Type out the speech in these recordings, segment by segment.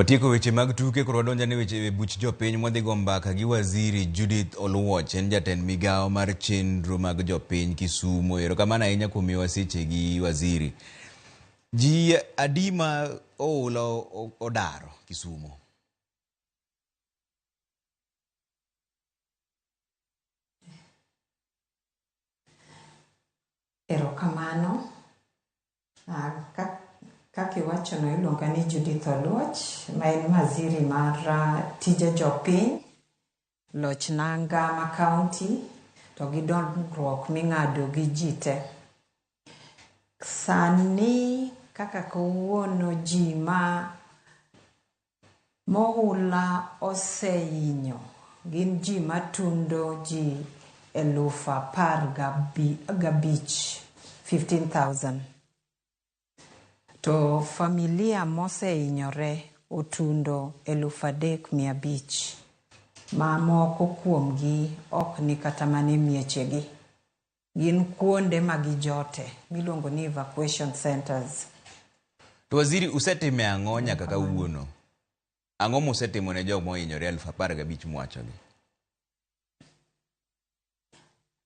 Watieko weche mag tuke koro wadonjo ne weche e buch jopiny mwadhi go mbaka gi waziri Judith Oluoch en jatend migawo mar chenro mag jopiny Kisumu. Erokamano ahinya kuom miyowa sechegi waziri. Ji adi ma oula odaro Kisumu? Erokamano. Kaka iwachono iluonga ni Judith Oluoch ma en waziri mar tije jopiny, loch nanga ma kaunti to gi dongruok ming'ado gi ji te. Sani kaka kawuono ji ma Moula osehinyo gin ji matundo ji 15,000, 15,000. To familia mosehinyore otundo 3,500 ma moko kuomgi ok ni kata mana e miechegi. Gin kuonde ma gijote miluongo ni evacuation centers. To waziri usetime ang'o nyaka kawuono? Ang'o musetimo ne jok mohinyore 15,000 mwachogi?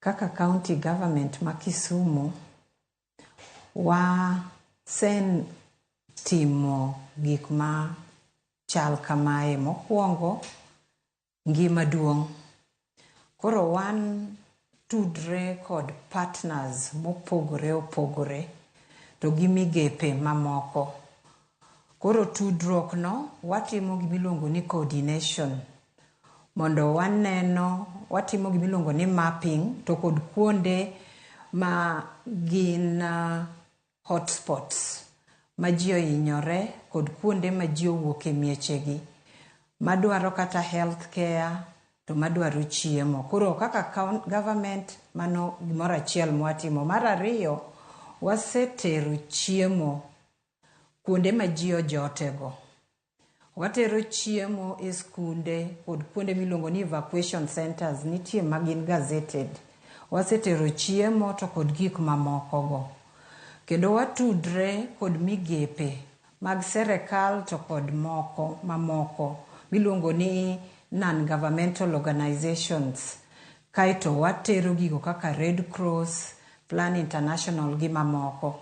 Kaka county government ma Kisumu, wasetimo gik ma chal kamae. Mokwongo, ngima duong'. Koro wan tudre kod partners mopogore opogore to gi migepe mamoko. Koro tudruok no watimo gimiluongo ni coordination mondo waneno watimo gimiluongo ni mapping to kod kuonde ma gin hotspots ma ji ohinyore kod kuonde ma ji owuok e miechegi madwaro kata health care to madwaro chiemo. Koro kaka government mano gimoro achiel mwatimo. Mar ariyo, wasetero chiemo kuonde ma ji ojotego. Watero chiemo e skunde kod kuonde miluongo ni evacuation centers nitie ma gin gazetted. Wasetero chiemo to kod gik mamoko go. Kendo watudre kod migepe mag serikal to kod moko mamoko miluongo ni non-governmental organizations. Kaeto watero gigo kaka Red Cross, Plan International gi mamoko.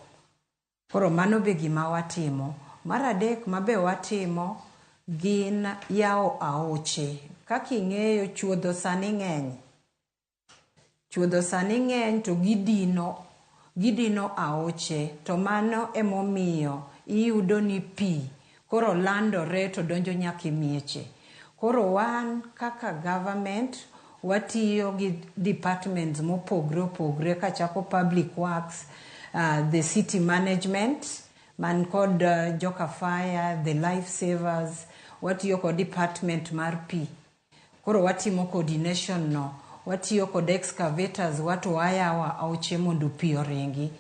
Koro mano be gima watimo. Mar adek mabe watimo gin yawo aoche. Kaka ing'eyo chuodho sani ng'eny. Chuodho sani ng'eny to gidino aoche to mano emomiyo iyudo ni pi koro landore to donjo nyaka e mieche. Koro wan kaka government watiyo gi departments mopogre opogre kachako public works, the city management man kod joka fire, the life savers, watiyo kod department mar pi. Koro watimo coordination no, watiyo kod excavators wa to wayawo aoche mondo pi oringi.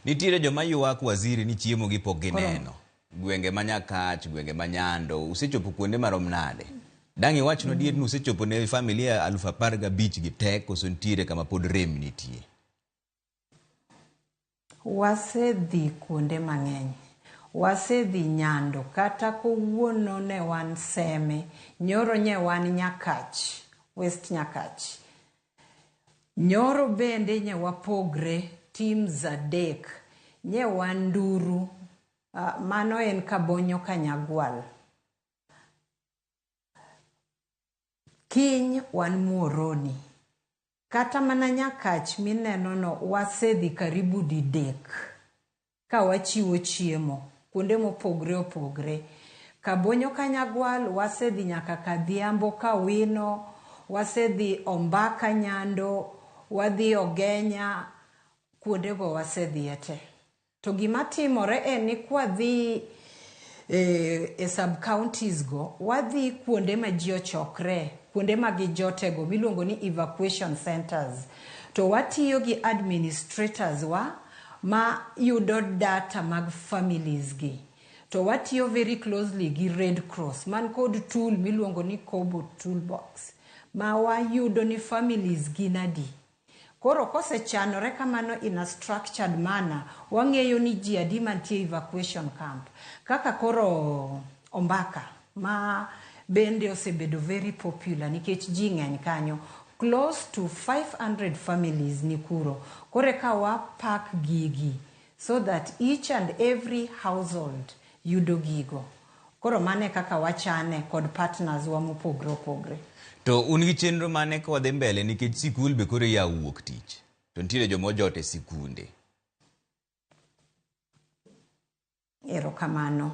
Nitiere joma ywak waziri ni chiemo gi pok gineno. Gwenge ma Nyakach, gwenge ma Nyando, usechopo kuonde marom nade? Dang' iwachnwa adier ni usechopo ne familia 15,000 gi te koso nitiere kama pod rem nitie? Wasedhi kuonde mang'eny. Wasedhi Nyando kata kawuono ne wan Seme, nyoro nye wan Nyakach, West Nyakach. Nyoro bende nye wapogre teams adek, nye wan Nduru, mano en Kabonyo Kanyagwal. Kiny wan Muhoroni. Kata mana Nyakach mineno no wasedhi karibu didek ka wachiwo chiemo kuonde mopogre opogre. Kabonyo Kanyagwal wasedhi nyaka Kadhiambo Kawino, wasedhi Ombaka Nyando, wadhi Ogenya, kuondego wasedhiye te. To gima timore en ni kwadhi e sub counties go, wadhi kuonde ma ji ochokre, kuonde ma gijotego miluongo ni evacuation centers. To watiyo gi administrators wa ma yudo data mag families gi. To watiyo very closely gi Red Cross man kod tool miluongo ni Kobo Toolbox ma wayudo ni families gin adi. Koro kosechanore kamano in a structured manner, wang'eyo ni ji adi mantie evacuation camp. Kaka koro Ombaka ma bende osebedo very popular nikech ji ng'eny kanyo. Close to 500 families ni kuro. Koro eka wa pack gigi so that each and every household yudo gigo. Koro mano e kaka wachane kod partners wa mopogre opogre. To un gi chenro mane ka wadhi mbele nikech sikul be koro iyawo wuok tich to nitiere joma ojot e sikunde. Erokamano.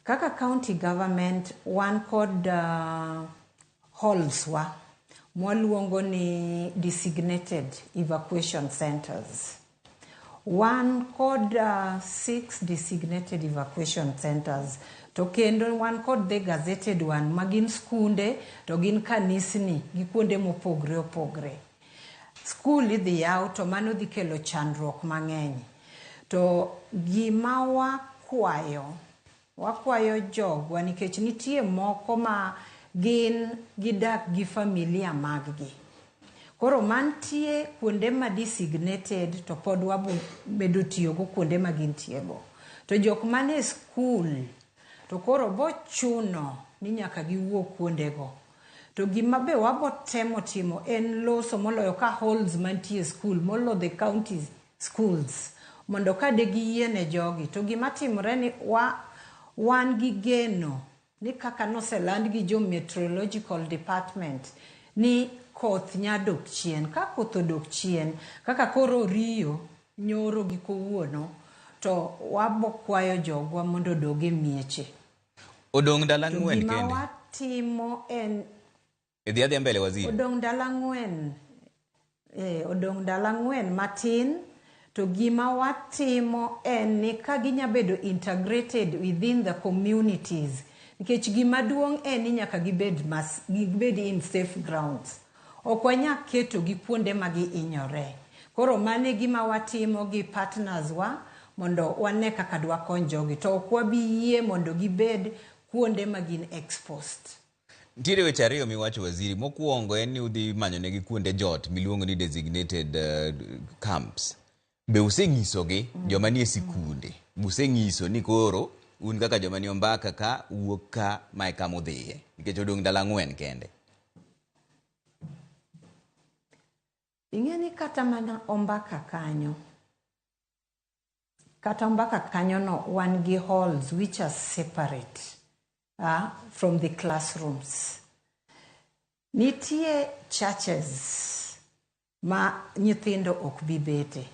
Kaka county government wan kod halls wa mwaluongo ni designated evacuation centers. Wan kod 6 designated evacuation centers to kendo wan kod the gazetted one magin skunde to gin kanisni gi kuonde mopogre opogre. Skul idhi yaw to mano dhi kelo chandruok mang'eny. To gima wakwayo, wakwayo jogwa nikech nitie moko ma gin gidak gi familia maggi. Koro mantie kuonde ma designated to pod wabo medo tiyogo kuonde ma gintiego. To jok mane skul to koro bochuno ni nyaka giwuog kuondego. To gima be wabo temo timo en loso moloyo ka halls mantie skul molo the county schools mondo ka de giyiene jogi to gima timore ni wan gi geno ni kaka noseland gi jo meteorological department ni koth nya dok chien. Ka koth odok chien kaka koro oriyo nyoro gi kawuono to wabo kwayo jogwa mondo odog e mieche. Odong' ndalo ang'wen kende. Gima watimo en Idhi adhiya mbele waziri. Odong' ndalo ang'wen. Odong' ndalo ang'wen matin to gima watimo en ni ka ginya bedo integrated within the communities nikech gima duong' en ni nyaka gibed in safe grounds. Ok wanya keto gi kuonde ma gihinyore. Koro mano e gima watimo gi partners wa mondo wane kaka dwakony jogi. To ok wabi yie mondo gibed kuonde ma gin exposed. Nitiere weche ariyo miwacho waziri. Mokwongo en ni udhi manyo negi kuonde jot miluongo ni designated camps. Be usenyisogi joma nie sikunde? Usenyiso ni koro un kaka joma ni Ombaka ka wuok ka mae kama udhiye nikech odong' ndalo ang'wen kende. Ing'e ni kata mana Ombaka kanyo, kata Ombaka kanyo no wan gi halls which are separate from the classrooms. Nitie churches ma nyithindo ok bi bete.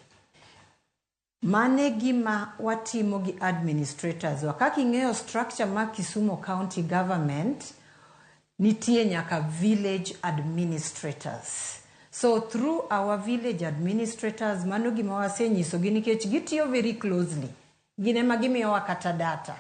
Mane gima watimo gi administrators wa. Kaka ing'eyo structure mar Kisumu County Government, nitie nyaka village administrators. So through our village administrators, mano gima wasenyisogi nikech gitiyo very closely. Gin ema gimiyowa kata data.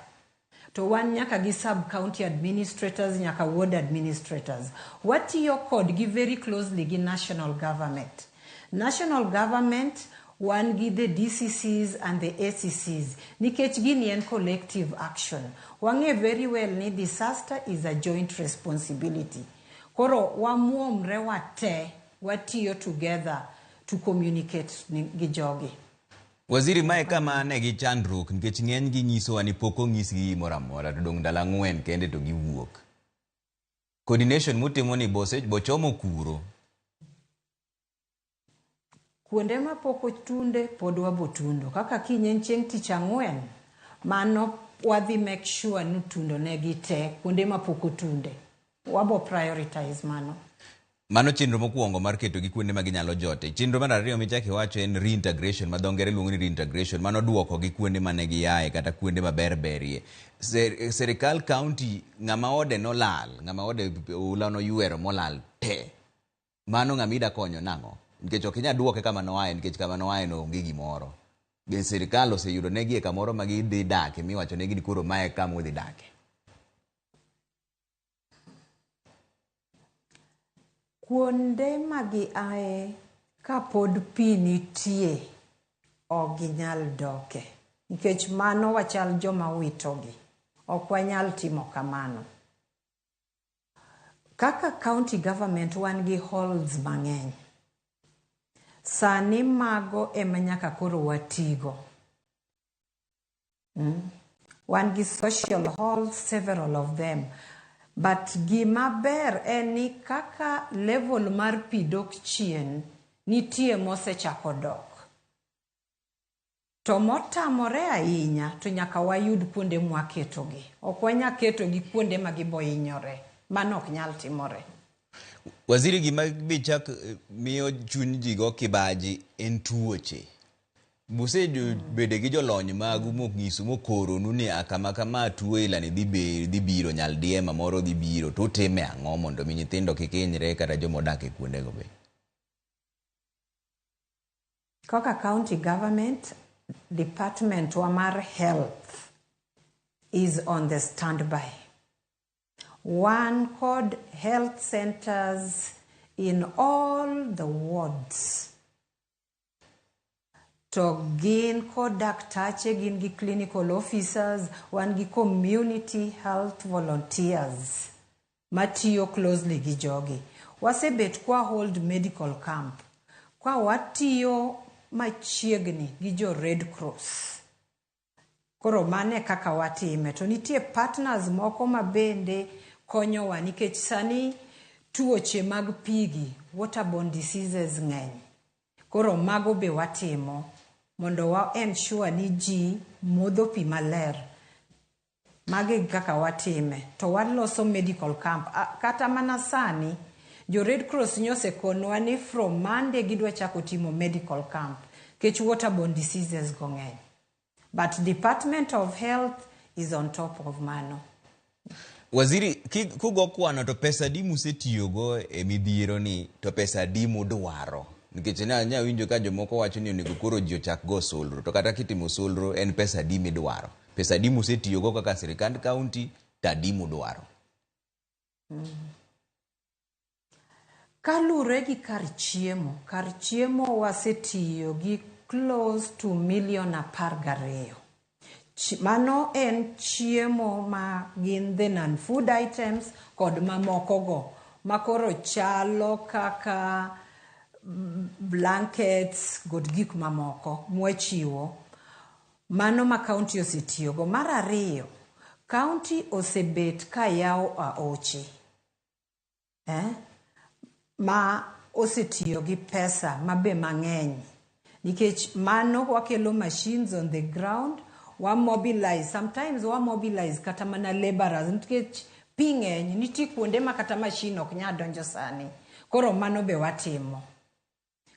To wan nyaka gi sub-county administrators, nyaka ward administrators. Watiyo kodgi very closely gi national government. National government, wan gi the DCCs and the ACCs. Nikech gini en collective action. Wang'e very well ni disaster is a joint responsibility. Koro wamuomre wate, watiyo together to communicate gi jogi. Waziri, mae kama ne gi chandruok nikech ng'eny gi nyisowa ni pok onyisgi gimoro amora to dong' ndalo ang'wen kende to giwuok. Coordination mutimo ni bochomo kuro. Kuonde ma pok otunde pod wabotundo. Kaka kiny en chieng' tich ang'wen, mano wadhi make sure ni tundo negi te kuonde ma pok otunde. Wabo prioritize mano. Mano chenro mokwongo mar keto gi kuonde ma ginyalo jote. Chenro mar ariyo michako iwacho en reintegration, ma dho ngere luongo ni reintegration. Mano duoko gi kuonde mane giaye kata kuonde maber berie. Serikal county ng'ama ode nolal, ng'ama ode oula noywero molal te. Mano ng'ama ida konyo nang'o? Nikech ok inyal duoke kama noaye nikech kama noaye no onge gimoro. Be sirikal oseyudo negi e kamoro ma gidhi dake miwacho negi ni koro mae kama udhi dake? Kuonde ma giaye kapod pi nitie ok ginyal doke. Nikech mano wachal joma witogi. Ok wanyal timo kamano. Kaka county government wan gi halls mang'eny. Sani mago ema nyaka koro watigo. Wan gi social halls, several of them. But gima ber en ni kaka level mar pi dok chien, nitie mosechako dok. To motamore ahinya to nyaka wayud kuonde mwaketogi. Ok wanyal ketogi kuonde ma gibohinyore. Mano ok nyal timore. Waziri, gima be chak miyo chuny ji go kibaji en tuoche. Musebedo gi jolony magu monyisu mokoronu ni a kama kama tuo ilani dhi biro nyaldiema moro dhi biro to utime ang'o mondo mi nyithindo kik hinyre kata jomodak e kuondego be? Kaka county government, department wa mar health is on the standby. Wan kod health centers in all the wards. To gin kod daktache, gin gi clinical officers, wan gi community health volunteers matiyo closely gi jogi. Wasebet kwa hold medical camp, kwa watiyo machiegni gi jo Red Cross. Koro mano e kaka watime. To nitie partners moko ma bende konyowa nikech sani tuoche mag pigi, waterborne diseases ng'eny. Koro mago be watimo mondo wa ensure ni ji modho pi maler. Mago e kaka watime. To waloso medical camp. Kata mana sani, jo Red Cross nyosekonwa ni from Monday gidwa chako timo medical camp nikech waterborne diseases go ng'eny. But Department of Health is on top of mano. Waziri, kugo kwano to pesa adi musetiyogo e midhiero ni to pesa adi mudwaro? Nikech nya winjo ka jomoko wacho ni onego koro ji ochak go solro, to kata kitimo solro en pesa adi midwaro? Pesa adi musetiyogo kaka sirikand county to adi mudwaro? Kalure gi kar chiemo wasetiyo gi close to 12 million. Mano en chiemo ma gin the non-food items kod mamoko go makoro chalo kaka blankets kod gik mamoko mwachiwo. Mano ma county osetiyogo. Mar ariyo, county osebet ka yawo aoche ma osetiyo gi pesa mabe mang'eny nikech mano wakelo machines on the ground, wa mobilize, sometimes wa mobilize kata mana laborers nikech pi ng'eny, nitie kuonde ma kata machine ok nyal donjo sani. Koro mano be watimo.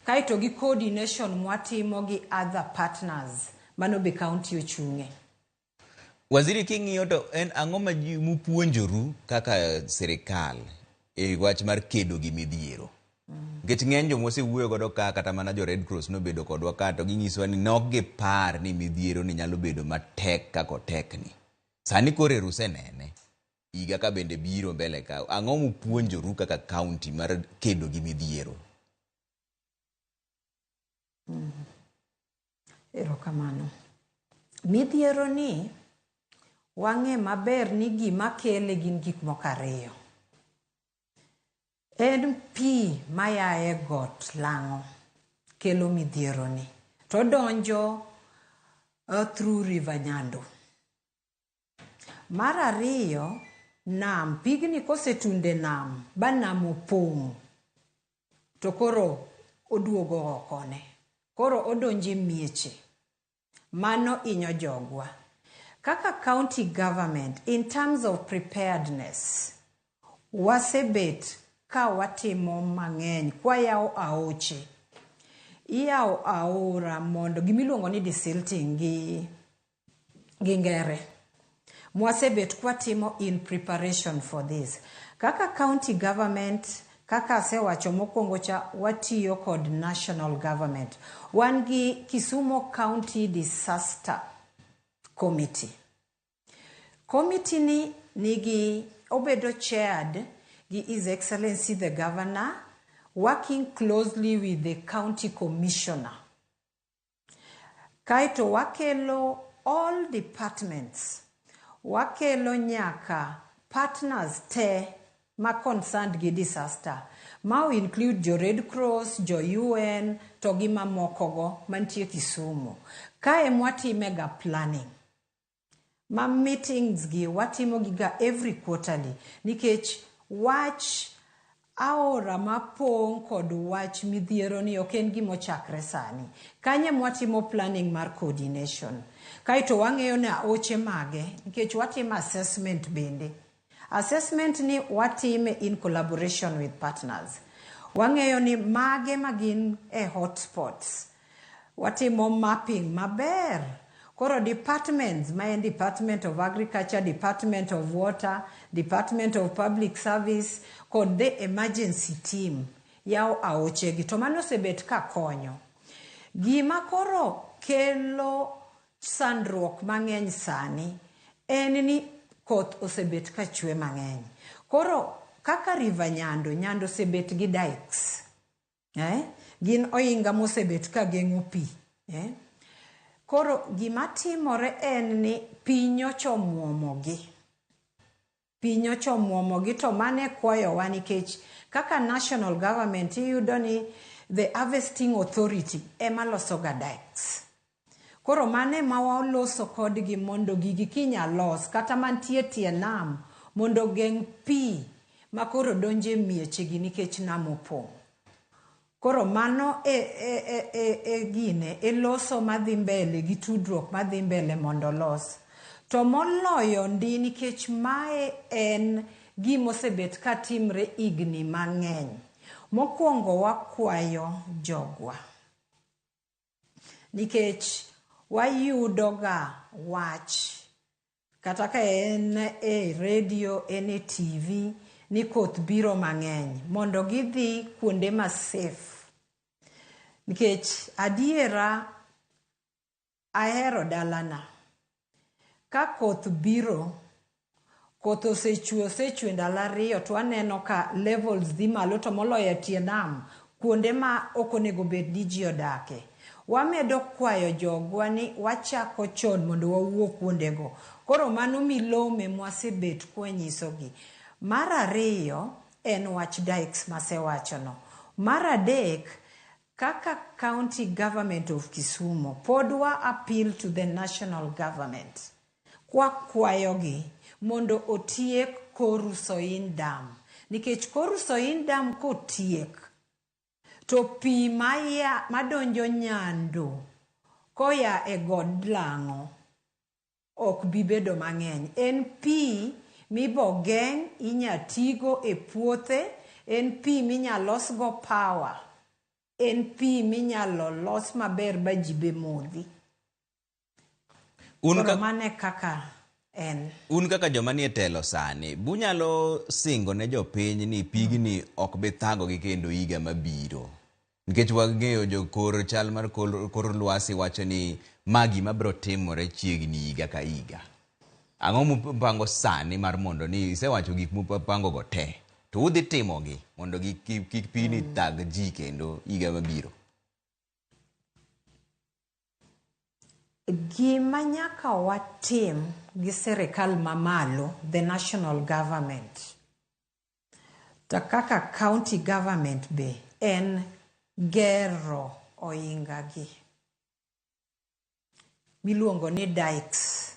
Kaeto gi coordination mwatimo gi other partners, mano be county ochung'e. Waziri, king'iyo to en ang'o ma ji mupuonjoru kaka sirikal e wach mar kedo gi midhiero? Nikech ng'eny joma wasewuoyo godo ka kata mana jo Red Cross nobedo kodwa ka to ginyisowa ni nok gipar ni midhiero ni nyalo bedo matek kaka otek ni. Sani koro ero usenene. Higa ka bende biro mbele ka. Ang'o mupuonjoru kaka county mar kedo gi midhiero? Erokamano. Midhiero ni wang'e maber ni gima kele gin gik moko ariyo. En pi maya e got Lang'o kelo midhiero ni. To donjo through River Nyando. Mar ariyo, nam, pigni kosetundo e nam ba nam opong' to koro oduogo oko ne. Koro odonjo e mieche. Mano hinyo jogwa. Kaka county government, in terms of preparedness, wasebet ka watimo mang'eny kwayawo aoche. Iyawo aora mondo gimiluongo ni desilting gi ngere. Mwasebet kwatimo in preparation for this. Kaka county government, kaka asewacho mokwongo cha, watiyo kod national government. Wan gi Kisumu County Disaster Committee. Committee ni nigi obedo chaired gi His Excellency the Governor, working closely with the county commissioner. Kaeto wakelo all departments, wakelo nyaka partners te ma concerned gi disaster. Ma include jo Red Cross, jo UN, to gi mamoko go mantie Kisumu. Kae mwatime ga planning. Ma meetings gi watimo gi ga every quarterly nikech wach aora mapong' kod wach midhiero ni ok en gima ochakre sani. Kanyo ema watimo planning mar coordination. Kaeto wang'eyo ni aoche mage nikech watimo assessment bende. Assessment ni watime in collaboration with partners. Wang'eyo ni mage magin e hotspots. Watimo mapping maber. Koro departments, ma en Department of Agriculture, Department of Water, Department of Public Service, kod the emergency team yawo aochegi. To mano osebet ka konyo. Gima koro kelo sandruok mang'eny sani en ni koth osebet ka chwe mang'eny. Koro kaka River Nyando, Nyando osebet gi dikes. Gin ohinga mosebet ka geng'o pi. Koro gima timore en ni pi nyocha omuomogi. Pi nyocha omuomogi to mano e kwayowa nikech kaka national government iyudo ni the harvesting authority ema loso ga dikes. Koro mano ema waloso kodgi mondo gigi kinya los kata mantie tie nam mondo ogeng' pi makoro donjo e miechegi nikech nam opong'. Koro mano e gine e loso madhi mbele gi tudruok madhi mbele mondo olos. To moloyo ndi nikech mae en gimosebet ka timre higni mang'eny. Mokwongo wakwayo jogwa. Nikech wayudoga wach kata ka en e redio, en e TV ni koth biro mang'eny mondo gidhi kuonde ma safe. Nikech adiera ahero dalana. Ka koth biro, koth osechwe osechwe ndalo ariyo to aneno ka levels dhi malo to moloyo e tie nam kuonde ma ok onego bed ni ji odake. Wamedo kwayo jogwa ni wachako chon mondo wawuog kuondego. Koro mano milome mwasebet kwanyisogi. Mar ariyo en wach dikes masewachono. Mar adek, kaka county government of Kisumu, pod wa appeal to the national government. Kwakwayogi mondo otiek Koru Soin Dam. Nikech Koru Soin Dam kotiek, to pi maya madonjo Nyando koya e god Lang'o ok bi bedo mang'eny. En pi mibo geng' inya tigo e puothe, en pi minya losgo power, en pi minyalo los maber ba ji be modhi. Un Koro ka, mano e kaka en. un kaka joma nie telo sani, bunyalo singo ne jopiny ni pigni ok bi thagogi kendo higa mabiro. Nikech wang'eyo jokor chal mar kor lwasi wacho ni ma gima biro timore chiegni higa ka higa. Ang'o mupango sani mar mondo ni isewacho gik mupango go te to udhi timogi mondo kik pigni thag ji kendo higa mabiro. Gima nyaka watim gi sirikal mamalo, the national government, to kaka county government be en gero ohinga gi miluongo ni dikes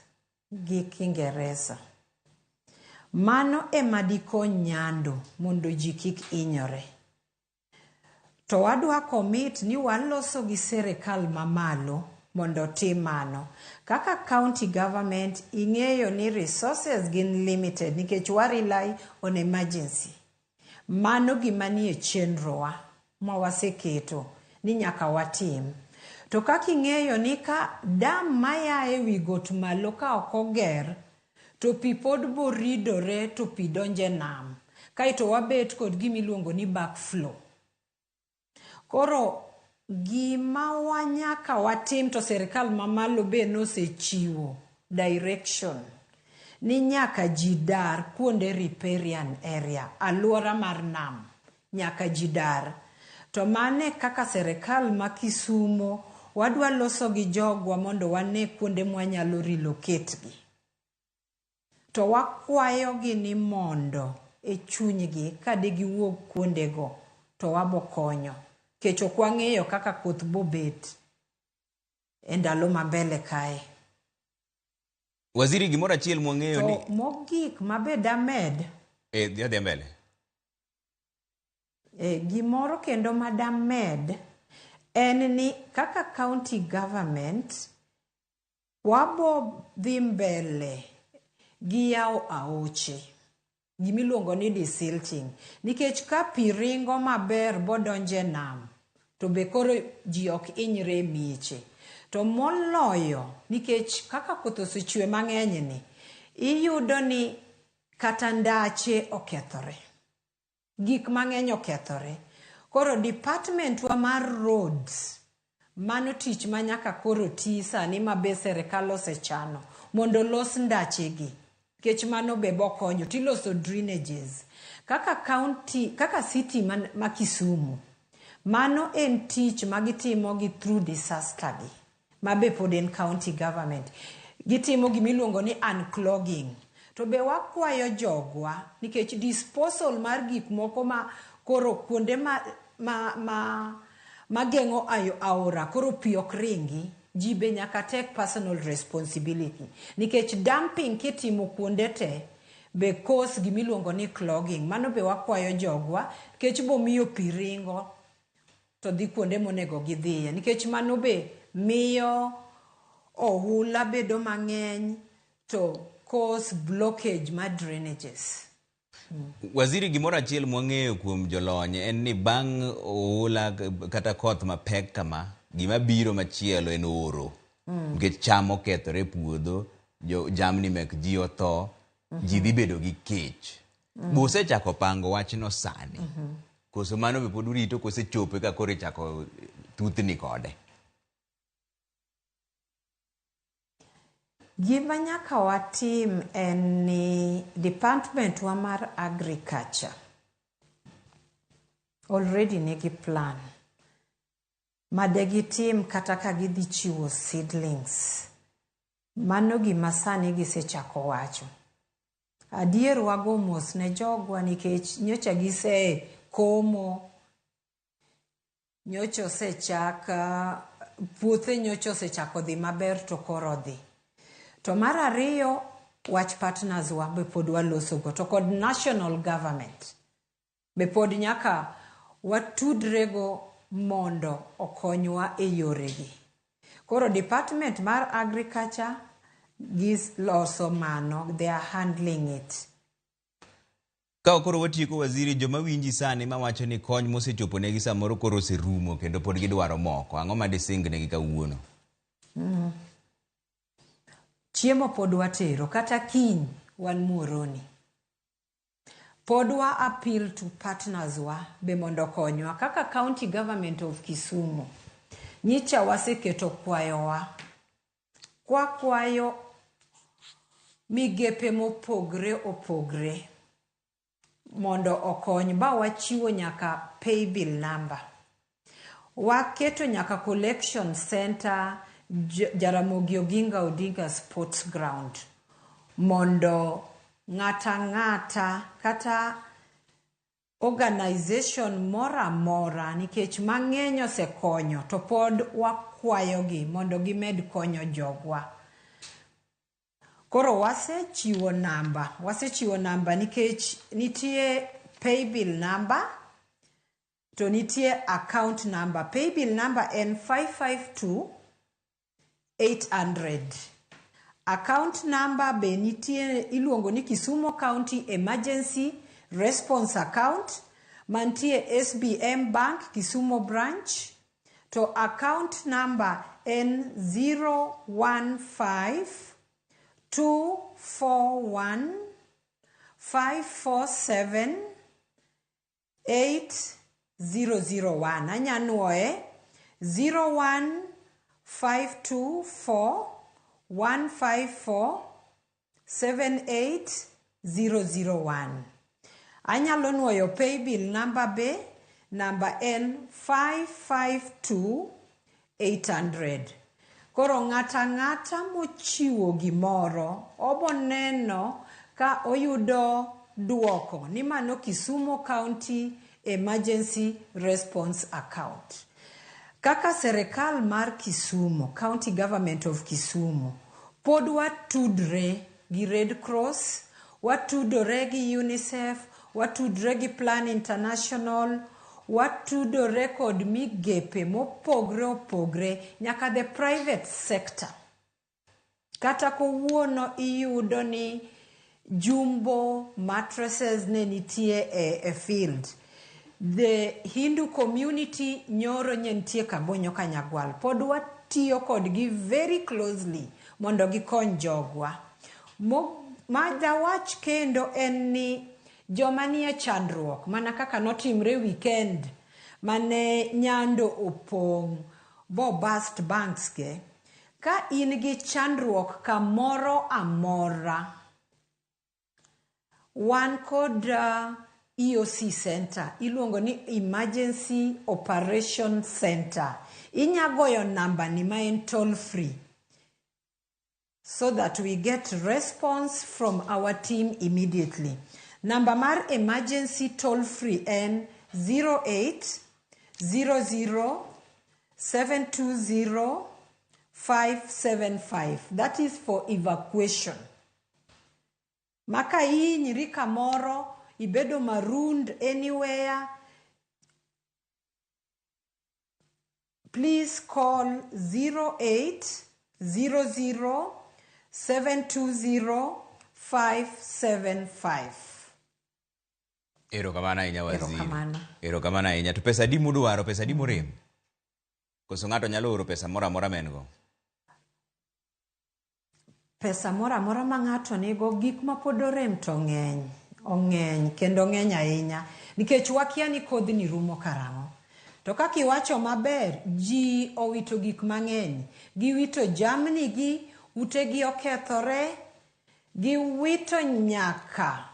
gi Kiingereza. Mano ema dikony Nyando mondo ji kik hinyore. To wadwa commit ni waloso gi sirikal mamalo mondo otim mano. Kaka county government ing'eyo ni resources gin limited nikech wa rely on emergency. Mano gima nie chenrowa ma waseketo ni nyaka watim. To kaka ing'eyo ni ka dam maya e wi got malo ka ok oger, to pi pod boridore to pi donjo e nam. Kaeto wabet kod gimiluongo ni backflow. Koro gima wanyaka watim to sirikal mamalo be nosechiwo direction ni nyaka ji dar kuonde riparian area, alwora mar nam, nyaka ji dar. To mane kaka sirikal ma Kisumo wadwa loso gi jogwa mondo wane kuonde mwanyalo relocate gi. To wakwayogi ni mondo e chunygi ka digiwuog kuondego to wabo konyo. Nikech ok wang'eyo kaka koth bobet e ndalo ma mbele kae. Waziri, gimoro achiel mwang'eyo ni To mogik mabe damed Dhi adhiya mbele. Gimoro kendo madamed en ni kaka county government wabo dhi mbele gi yawo aoche, gimiluongo ni desilting, nikech ka pi ringo maber bodonje nam to be koro ji ok hinyre e mieche. To moloyo nikech kaka koth osechwe mang'eny ni, iyudo ni kata ndache okethore, gik mang'eny okethore. Koro department wa mar roads, mano tich ma nyaka koro ti sani ma be serikal osechano mondo olos ndachegi, nikech mano be bokonyo tiloso drainages. Kaka county, kaka city ma Kisumu, mano en tich ma gitimo gi through disaster gi, ma be pod en county government. Gitimo gimiluongo ni unclogging. To be wakwayo jogwa, nikech disposal mar gik moko ma koro kuonde ma geng'o aora koro pi ok ringi, ji be nyaka take personal responsibility. Nikech dumping kitimo kuonde te, be cause gimiluongo ni clogging. Mano be wakwayo jogwa, nikech bomiyo pi ringo to dhi kuonde monego gidhiye. Nikech mano be miyo ohula bedo mang'eny to cause blockage mar drainages. Waziri, gimoro achiel mwang'eyo kuom jolony en ni bang' oula kata koth mapek kama, gima biro machielo en oro. Nikech cham okethore e puodho, jamni mek ji otho, ji dhi bedo gi kech. Be usechako pango wachno sani? Koso mano be pod urito kosechopo eka koro ichako thuthni kode? Gima nyaka watim en ni department wa mar agriculture already nigi plan ma de gitim kata ka gidhi chiwo seedlings. Mano gima sani gisechako wacho. Adier wago mos ne jogwa nikech nyocha gise komo, nyocha osechak, puothe nyocha osechako dhi maber to koro dhi. To mar ariyo, wach partners wa be pod walosogo, to kod national government be pod nyaka watudrego mondo okonywa e yoregi. Koro department mar agriculture giloso mano, they are handling it. Ka koro watieko, waziri, joma winji sani mawacho ni kony mosechopo negi samoro koro oserumo kendo pod gidwaro moko, ang'o ma dising negi kawuono? Chiemo pod watero, kata kiny wan Muhoroni. Pod wa appeal to partners wa be mondo okonywa kaka county government of Kisumu. Nyicha waseketo kwayowa. Kwakwayo migepe mopogre opogre mondo okony ba wachiwo nyaka paybill number. Waketo nyaka collection center Jaramogi Oginga Odinga Sports Ground mondo ng'ata ng'ata kata organization moro amora, nikech mang'eny osekonyo to pod wakwayogi mondo gimed konyo jogwa. Koro wasechiwo namba nikech nitie paybill number to nitie account number. Paybill number en 552 800. Account number be nitie, iluongo ni Kisumu County Emergency Response Account mantie SBM Bank Kisumu branch, to account number en 015 241 547 8001. Anya nuoye: 01524 154 78001. Anyalo nuoyo paybill number be, namba en 552 800. Koro ng'ata ng'ata mochiwo gimoro obo neno ka oyudo duoko ni mano Kisumu County Emergency Response Account. Kaka serikal mar Kisumu, County Government of Kisumu, Pod watudre gi Red Cross, watudore gi UNICEF, watudre gi Plan International, watudore kod migepe mopogre opogre nyaka the private sector. Kata kawuono iyudo ni jumbo mattresses ne nitie e field. The Hindu community nyoro nye nitie Kabonyo Kanyagwal. Pod watiyo kodgi very closely mondo gikony jogwa. Ma dawach kendo en ni joma nie chandruok mana kaka notimre weekend mane Nyando opong' bo burst banks ge, ka in gi chandruok kamoro amora, wan kod EOC center iluongo ni Emergency Operation Center. Inya goyo namba ni ma en toll free so that we get response from our team immediately. Namba mar emergency toll free en 08 00 720 575. That is for evacuation. Maka ihinyri kamoro, ibedo marooned anywhere, please call 08 00 720 575. Erokamano ahinya, waziri. Erokamano. Erokamano ahinya. To pesa adi mudwaro? Pesa adi morem? Koso ng'ato nyalo oro pesa moro amora ma en go? Pesa moro amora ma ng'ato nigo, gik ma pod orem to ng'eny. Ong'eny kendo ng'eny ahinya. Nikech wakia ni kodhni rumo karang'o. To kaka iwacho maber, ji owito gik mang'eny. Giwito jamni gi, utegi okethore, giwito nyaka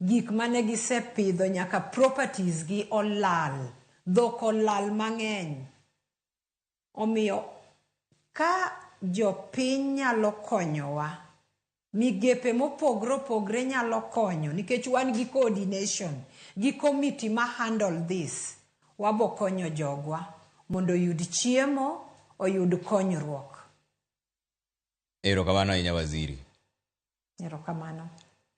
gik mane gisepidho, nyaka properties gi olal. Dhok olal mang'eny. Omiyo ka jopiny nyalo konyowa, migepe mopogre opogre nyalo konyo nikech wan gi coordination gi committee ma handle this, wabo konyo jogwa mondo oyud chiemo, oyud konyruok. Erokamano ahinya, waziri. Erokamano.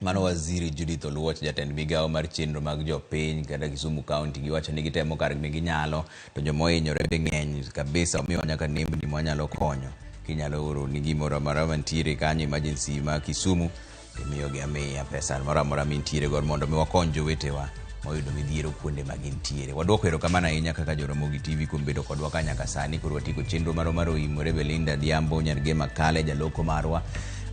Mano Waziri Judith Oluoch, jatend migawo mar chenro mag jopiny kata Kisumu County. Giwacho ni gitemo kar ginyalo, to joma ohinyore be ng'eny kabisa, omiyo nyaka nembni mwanyalo konyo. Kinyalo oro ni gimoro amora mantiere kanyo emergency ma Kisumu, timiyogi amiya pesa moro amora mintiere godo mondo mi wakony jowetewa moyudo midhiero kuonde ma gintiere. Wadwoko erokamano ahinya kaka Joramogi TV kuom bedo kodwa ka nyaka sani. Koro watieko chenro marwa mar Oimore. Belinda Diambo Nyargema Kale jaloko marwa,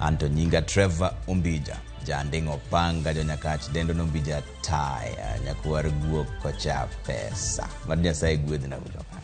anto nyinga Trevor Ombija Janding' Opanga Jonyakach dendo Nombija Taya nyakwar guok kocha pesa. Mad Nyasaye gwedhna ujokanyo.